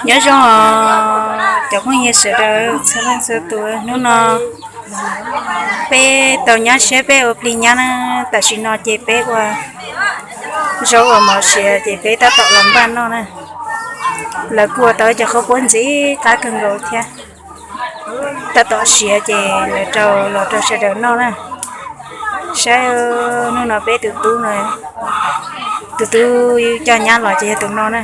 Nyob zoo os cov phooj ywg sawv daws txhua leej txhua tus, hnub no peb tau nyab siab peb ua plig nyab na. Tam sim no ces peb ua zaub ua mov siav ces peb tab tom los npaj noj na. Lawv kuj ua tau cov qhaub poob ntxim qab kawg nkaus thiab. Tab tom siav ces lawv rau los rau sawv daws noj na. Saib hnub no peb tus tub no, tus tub coj nyab los ces yog tus no na.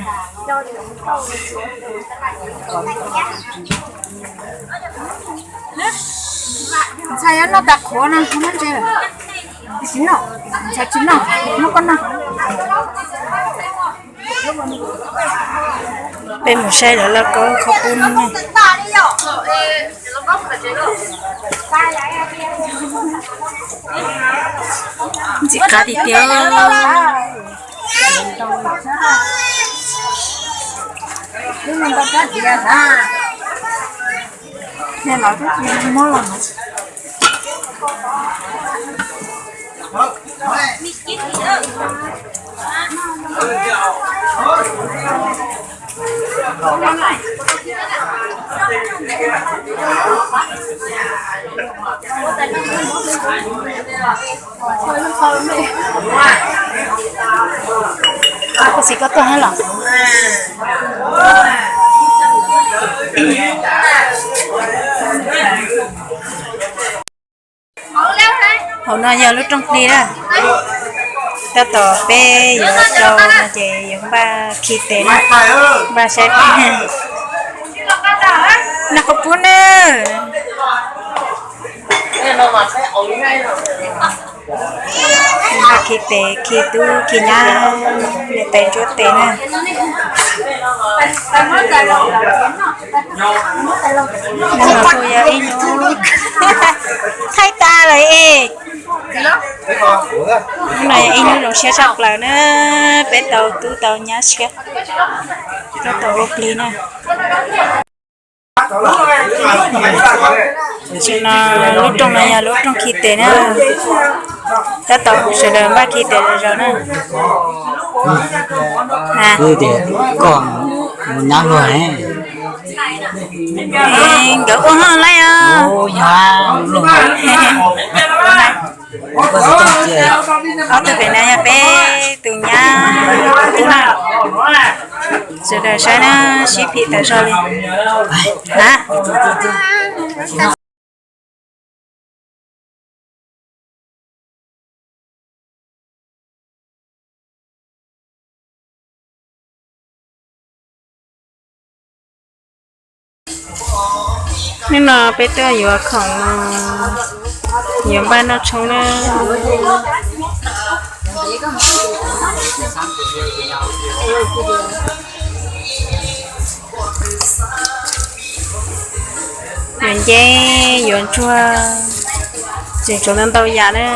Ntxhais yuav noj tas qhuav no, noj ntse lawm. Tsis noj, ntxhais tsis noj, muab koj noj. Peb mus saib lawv lauj kaub qhaub poob ne. Ntxim qab tiag tiag. Koj txiv koj tuaj hab los? Hauv no yog lub rooj hli na. Tab tom peb yuav rau no ces yuav npaj khi tes na, npaj saib peb. Noj qhaub poob na. Npaj khi tes, khi tub khi nyab, niam tais ntsuab tes na. Hnub no kuj yog ib hnub thaij tas lawm es. Hnub no yog ib hnub zoo siab tshaj plaws na, peb tau tub tau nyab siab, tau ua plig na. Tam sim no lub rooj no yog lub rooj khi tes na, tab tom sawv daws npaj khi tes zom zaws na. Koj mus nyab luag. Nkawd ua hauj lwm os. Ob tug pem no yog peb tus nyab tub na. Sawv daws saib na, sib phim tas zog li. Hnub no peb tuaj yuav khoom no, yuav npaj noj tshoob na. Yuav nceb, yuav ntsuag, tseem tshuav ntau ntau yam na.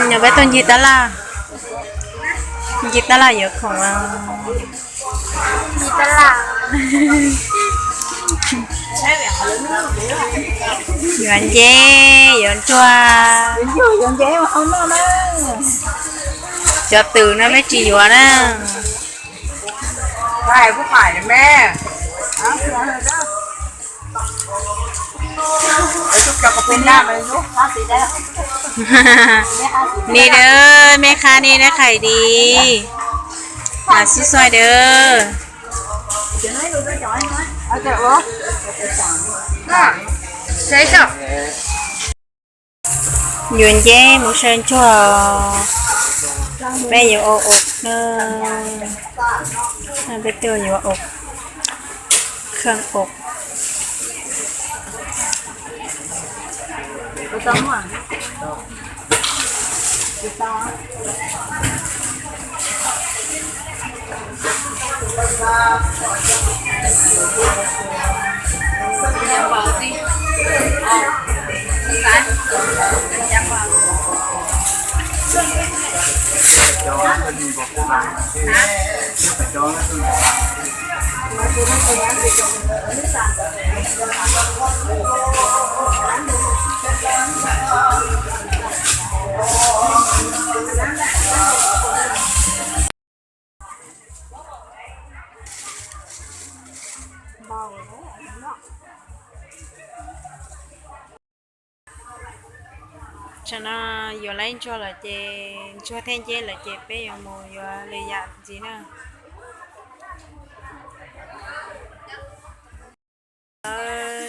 Nyob peb tuaj ncig tab laj, ncig tab laj yuav khoom. Yuav nceb, yuav ntsuag. Cov twm no peb tsis yuav na. Ni dawb, me qha ni dawb qhais di. Mas xib xuai dawb. Yuav nceb mus saib ntsuag, peb yuav ua ub na, peb tuaj yuav ua kheej ub. Tsam no yuav laib ntsuag lawm ces, ntsuag thiab nceb lawm ces peb yuav mus yuav lwm yam ntxiv na.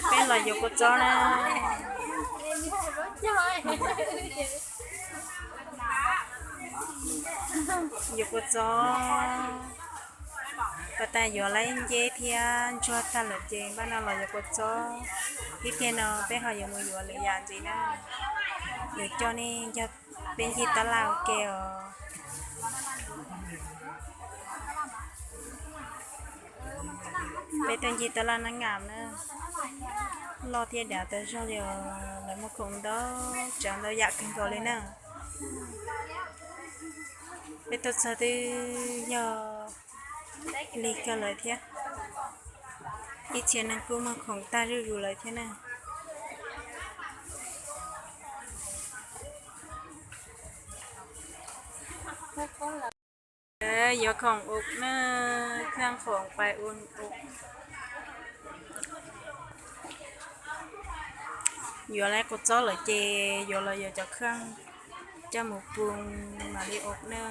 Peb los yuav kua txob na. Yuav kua txob, pas tas yuav laib nceb thiab ntsuag tag lawm ces npaj no los yuav kua txob. Ib pliag no peb ho yuav mus yuav lwm yam ntxiv na. Yuav coj nej nrog peb ncig tab laj ua ke os. Peb tuaj ncig tab laj nab ngas na, loj thiab dav tas zog li os, lawv muag khoom ntau tsav ntau yam kawg nkaus li na. Peb tuaj txog twb yog lig kawg lawm thiab, ib txhia neeg kuj muag khoom tag zuj zus lawm thiab na. Yuav khoom ua na, khaj khoom pais ua ua. Yuav laib kua txob lawm ces yuav los yuav cov khaj coj mus pw mam li ua na.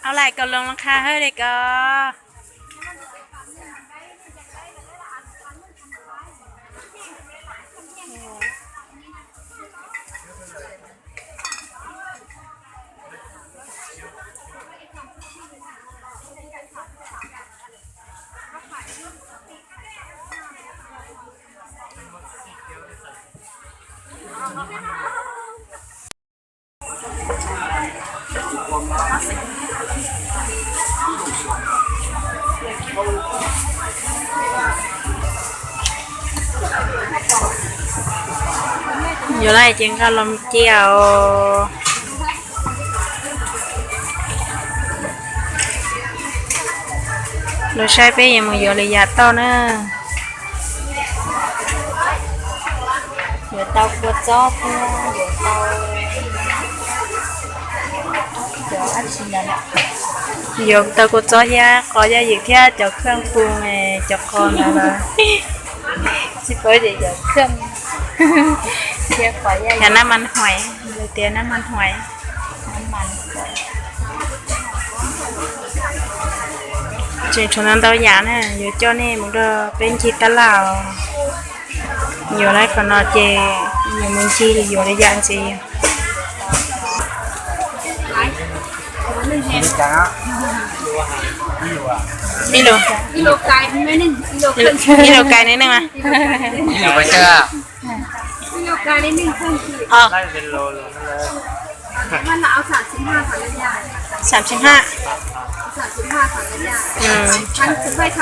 Au laim kaus loos los qha hawb li ko. Yuav lawm ces nqa los cia os. Los saib peb yuav mus yuav lwm yam tau na. Yuav tau kua txob thiab yuav tau cov dab tsi ntawd. Yuav tau kua txob thiab qos yaj ywm thiab cov khaj pum, cov qos ntawd lawm. Tsis paub tias cov khaj thiab qos yaj ywm, nab mas huais, tias nab mas huais. Tseem tshuav ntau ntau yam na, yuav coj nej mus nrog peb ncig tab laj. Yuav lawm qhov no ces yuav mus ncig yuav lwm yam ntxiv. Ib lus, ib lus kais niv neej mas. Ib lus kais niv neej. Xam sim haj.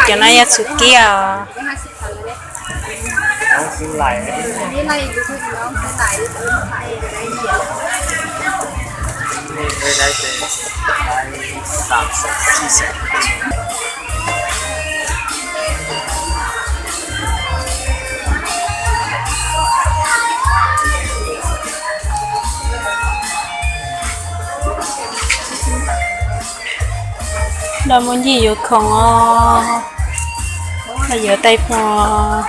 Cov no yog txhuv kiab os. Los mus ncig yuav khoom os, los yuav tais phoo.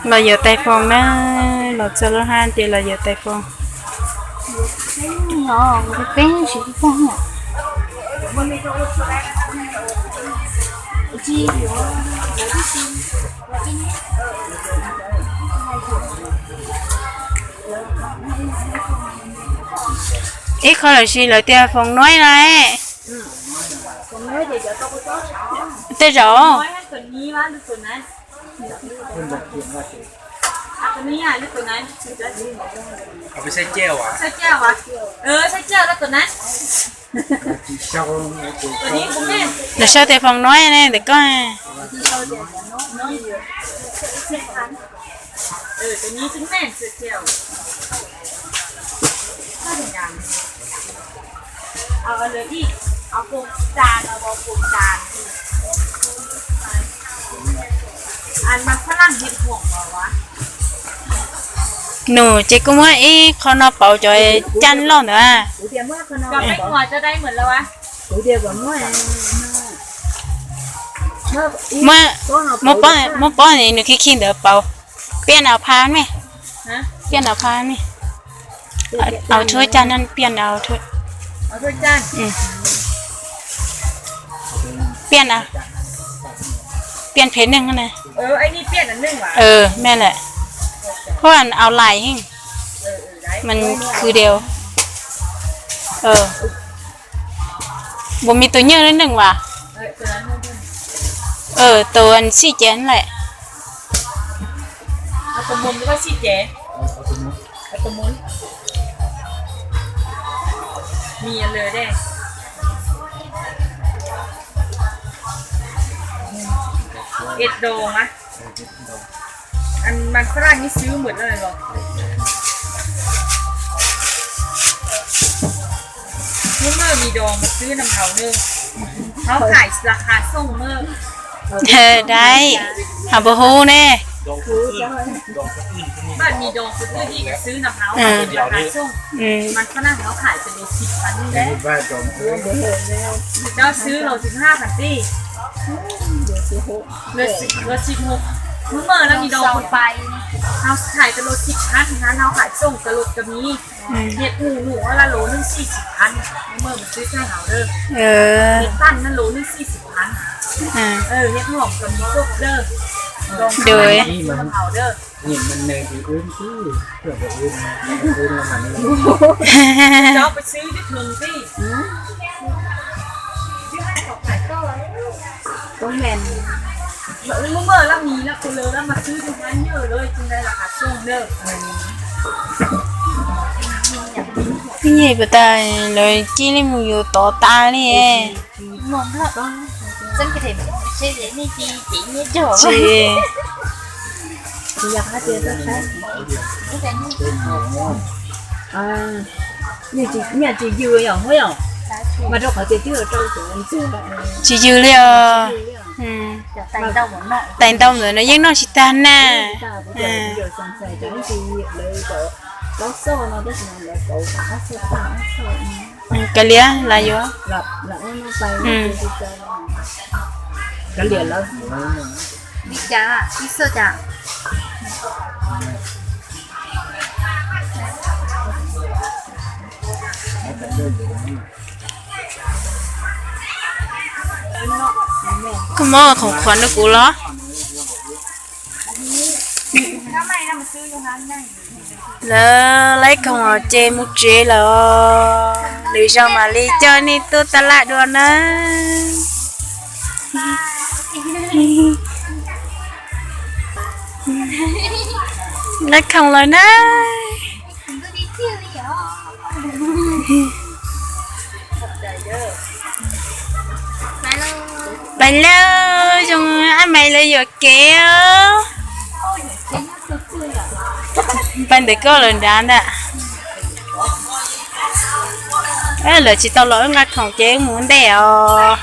Los yuav tais phoo na. Los txog lub hab ces los yuav tais foos. Ib qho lawm sis lawv tias foos nuaib na. Tej zaum lawv sau tias foos nuaib ne ntawm koj. Nus ces kuj muab ib qho no pauv cov caj loj ntawd. Muab, muab pob nws khi khi ntawd pauv. Piaj na pha me, piaj na pha me. Au thuab caj no piaj na, piaj na, piaj phem neeg na. Me lawm, huaj au lais heej, mas khwv dev. Npaum me tus nyuj neeg vas, tus xij cev lawm. Es doo, mas Fab Laj yeej xwb mum lawm los. Hnub maj mis doos mas xwb nam haus na, hauv khais las khas xooj na. Dai, ha npua hu ne. Maj mis doos kuv twb dim xwb nam haus khais las khas xooj, mas Fab Laj hauv khais tas los xim phav. Cov xwb los xim hab phav tij. Los xim, hnub maj las mis doos kuv hauv khais tas los xim phav, hauv khais xooj tas los tas mis. Niag tus nus las los nws xim xim phav, hnub maj mas twb txaij hauv lawm. Niag taj na los nws xim xim phav, niag hom tas mis tuaj lawm. Doos xim nam haus lawm. Cov pes xwb twb thwm tij. Hnub maj las mis las kuv lawv las mas xwb twb hab nyuj lawm, tsis ntais las khas xooj lawm. Ib nyuag puas tas lawv cia li mus yuav tod tas li. Tsis, nyiaj tsis yws yom, mas rau qhov tias twb rau cov ntxwg tsis yws li os. Tais ntau ntawd no yeej noj tsis tag na. Kav liam, lawv yuav. Koj muab khoom qhuav rau kuv los. Lawv laib khoom los ces mus tsev lawm os. Lwm zaus mam li coj nej tuaj taj laj dua na. Laib khoom lawm na. Pais lawm, zoo ab mais lawv yuam kev os. Pais ntawm koj lawm nrad ntag. Lawv tsis tau los wb nqa khoom ces wb mus ntej os.